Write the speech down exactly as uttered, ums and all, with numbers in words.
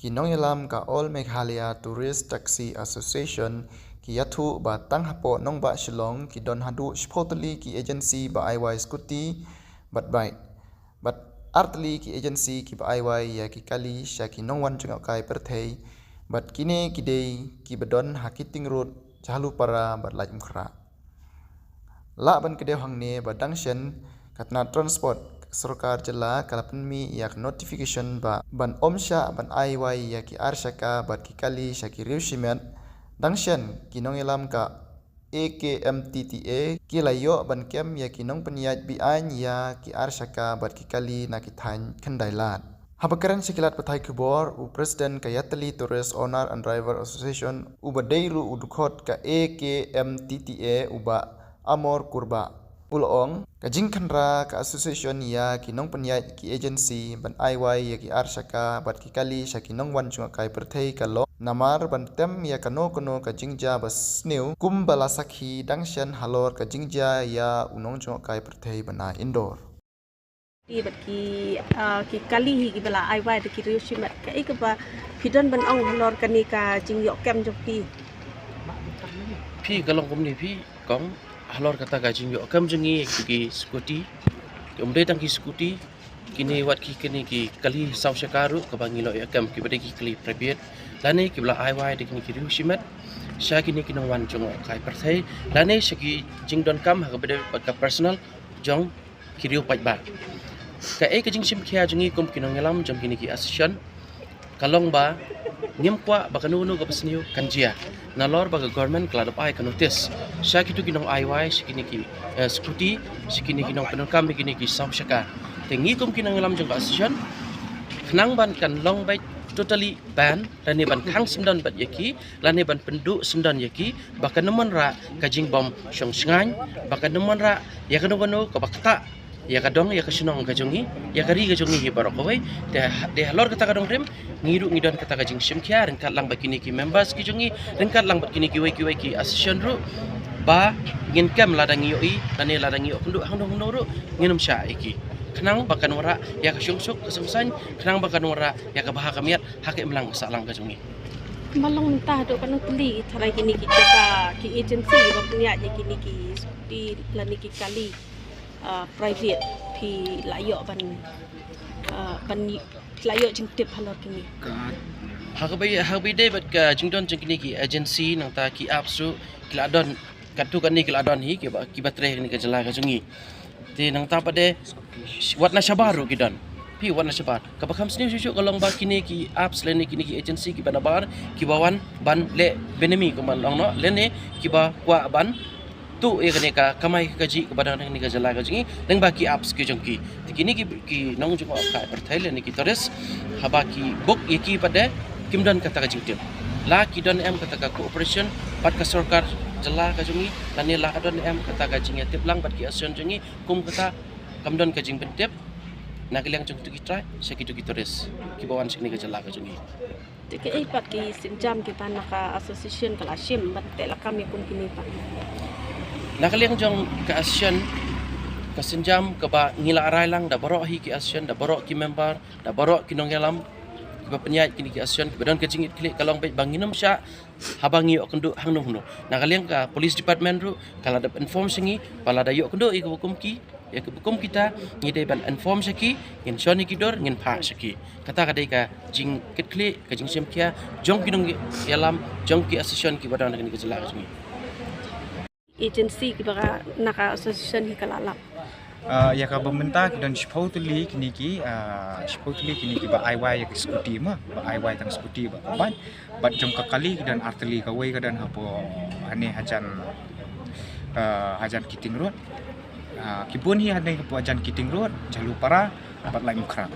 Ki nongïalam ka All Meghalaya Tourist Taxi Association ki ïathuh ba tang hapoh nongbah Shillong ki don haduh shiphew tylli ki agency ba ai wai scooty bad bike, bad ar tylli ki agency kiba ai wai ïa ki kali sha ki nongwan jngohkai pyrthei, bad kine ki dei kiba don ha Kiting Road, Jhalupara bad Laitumkhrah. Lah ban kdew hangne ba dang shen, ka tnat transport ka sorkar jylla ka la pynmih ïa ka notification ba ban ym shah ban ai wai ïa ki ar shaka bad ki kali sha ki riew shimet. Dang shen, ki nongïalam ka A K M T T A ki la ïoh ban kem ïa ki nongpynïaid be-aiñ ïa ki ar shaka bad ki kali na ki thaiñ khyndai lad. Haba kren sha ki lad pathai khubor, u President ka Yatali Tourist Owner and Driver Association, uba dei ruh u dkhot ka A K M T T A, u Bah Amor Kurbah, u la ong, ka jingkhynra ka association ïa ki nongpynïaid ki agency ban ai wai ïa ki ar shaka bad ki kali sha ki nongwan jngohkai pyrthei ka long namar ban tem ïa kano kano ka jingjia ba sniew, kumba la sakhi dang shen halor ka jingjia ïa u nongjngohkai pyrthei ba na Indore. Ki bad ki, ah, ki kali hi kiba la ai wai da ki riew shimet, kaei kaba phi don ban ong halor kane ka jingïoh kem jong phi? Phi, ka long kumne phi, kong, halor kata ka jingïoh kem jong ngi ki, ki scooty. Ki ym dei tang ki scooty, kine wat ki, kine ki kali saw shaka ruh kaba ngi la ïoh kem, kiba dei ki kali private, lane kiba la ai wai da kine ki riew shimet sha kine ki nongwan jngohkai pyrthei, lane sha ki jingdonkam ha kaba dei bad ka personal jong ki riew paidbah. Kaei ka jingshim khia jong ngi kum ki nongïalam jong kine ki association ka long ba ngim kwah ba kano kano kaba sniew kan jia, nalor ba ka government ka la dep ai ka notice sha kito ki nong ai wai, sha kine ki, eh, scooty, sha kine ki nongpyndonkam ïa kine ki saw shaka. Te ngi kum ki nongïalam jong ka association, khnang ban kan long beit totally ban, lane ban khang syndon bad ïa ki, lane ban pynduh syndon ïa ki, ba kan ym wanrah ka jingbym shong shngaiñ, ba kan ym wanrah ïa kano kano kaba ktah ïa ka dong, ïa ka shnong ka jong ngi, ïa ka ri ka jong ngi hi baroh kawei. Te ha-, te halor kata ka dong rim, ngi ruh ngi don kata ka jingshim khia, ryngkat lang bad kine ki members ki jong ngi, ryngkat lang bad kine kiwei kiwei ki association ruh, ba ngin kem lada ngi ïohi, lane lada ngi ïoh kynduh hangno hangno ruh, ngin ym shah ïa ki. Khnang ba kan wanrah ïa ka shong suk ka shong saiñ, khnang ba kan wanrah ïa ka bha ka miat ha ka imlang ka sahlang ka jong ngi. Kumba long mynta haduh katno tylli tharai kine ki jaka, ki agency ba pynïaid ïa kine ki scooty lane ki kali, ah, private, phi la ïoh ban, ah, ban, phi la ïoh jingtip halor kine? Ha kaba, ha kaba ïadei bad ka jingdon jong kine ki agency, nangta ki apps ruh ki la don, katto katne ki la don hi, kiba, kiba trei ha kane ka jylla ka jong ngi. Te nangta pat de, wat na shabar ruh ki don. Phi, wat na shabar. Kaba kham sniew shuh shuh ka long ba kine ki apps lane kine ki agency kiba nabar, kiba wan ban leh bynmih kumba long noh, lane kiba kwah ban tuh ïa kane ka kamai kajih kaba don ha kane ka jylla ka jong ngi lyngba ki apps ki jong ki. Te kine ki, ki nongjngohkai pyrthei lane ki tourist, haba ki book ïa ki pat de, kim don kata ka jingtip. La ki don em kata ka cooperation bad ka sorkar jylla ka jong ngi, lane la ka don em kata ka jingïatip lang bad ki association jong ngi, kum kata kam don ka jingpyntip na ka liang jong kito ki trai sha kito ki tourist kiba wan sha kane ka jylla ka jong ngi. Te kaei pat ki sienjam kiba na ka association ka la shim ban teh lakam ïa kum kine pat? Na ka liang jong ka association, ka sienjam kaba ngi la rai lang da baroh hi ki association, da baroh ki member, da baroh ki nongïalam kiba pynïaid kine ki association, kiba don ka jingkitkhlieh ka long beit ba ngin ym shah haba ngi ïoh kynduh hangno hangno. Na ka liang ka police department ruh ka la dep inform sha ngi ba lada ïoh kynduh ïa kiba kum ki, ïa kiba kum kita, ngi dei ban inform sha ki, ngin shon ïa ki dur, ngin phah sha ki. Kata ka dei ka jingkitkhlieh, ka jingshim khia jong ki nongïalam, jong ki association kiba don ha kane ka jylla ka jong ngi. Agency kiba ka, na ka association hi ka la lap? Ah, ïa kaba mynta ki don shiphew tylli kine ki, ah, shiphew tylli kine kiba ai wai ïa ki scooty mo, ba ai wai tang scooty bad ka bike. Bad jong ka kali ki don ar tylli, kawei ka don hapoh hane hajan, ah, hajan Kiting Road. Ah, ki bun hi hane hapoh hajan Kiting Road, Jhalupara bad Laitumkhrah.